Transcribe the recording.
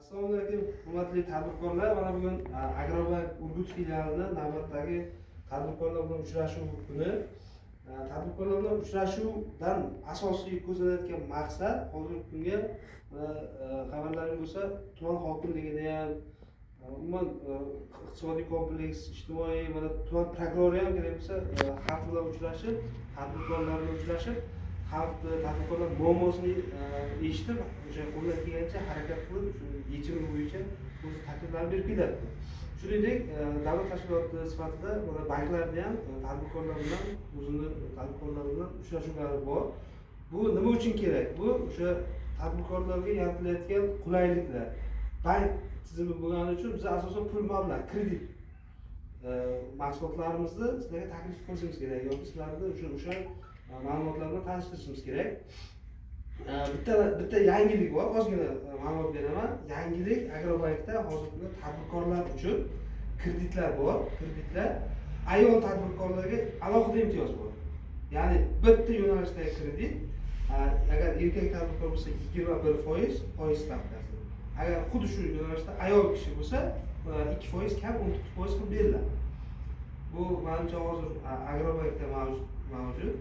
Assalomu alaykum, hurmatli tadbirkorlar. Mana bugun Agrobank Urgut filialida navbatdagi tadbirkorlar bilan uchrashuv kuni. Tadbirkorlar bilan uchrashuvdan asosiy ko'zlanayotgan maqsad hozirgi kunga mana, xabarlaring bo'lsa, tuman hokimligida ham, umuman iqtisodiy kompleks, ijtimoiy, mana tuman prokurori ham kerak bo'lsa, xalq bilan uchrashib, tadbirkorlar bilan uchrashib, xalqni, tadbirkorlar muammosini eshitib, o'sha qo'ldan kelgancha harakat qilib, shu yechimi bo'yicha o'z takliflarini berib kelyapti. Shuningdek, davlat tashkiloti sifatida mana banklarda ham tadbirkorlar bilan, o'zini tadbirkorlar bilan uchrashuvlari bor. Bu nima uchun kerak? Bu o'sha tadbirkorlarga yaratilayotgan qulayliklar. Bank tizimi bo'lgani uchun biz asosan pul, mablag', kredit mahsulotlarimizni sizlarga taklif qilishimiz kerak yoki sizlarni o'sha ma'lumotlar bilan tanishtirishimiz kerak. Bitta yangilik bor, ozgina ma'lumot beraman. Yangilik: Agrobankda hozirgi kunda tadbirkorlar uchun kreditlar bor. Kreditlar, ayol tadbirkorlarga alohida imtiyoz bor, ya'ni bitta yo'nalishdagi kredit, agar erkak tadbirkor bo'lsa, 21% foiz stavkasi, agar xuddi shu yo'nalishda ayol kishi bo'lsa, 2% kam, 19% qilib beriladi. Bu manimcha hozir Agrobankda mavjud.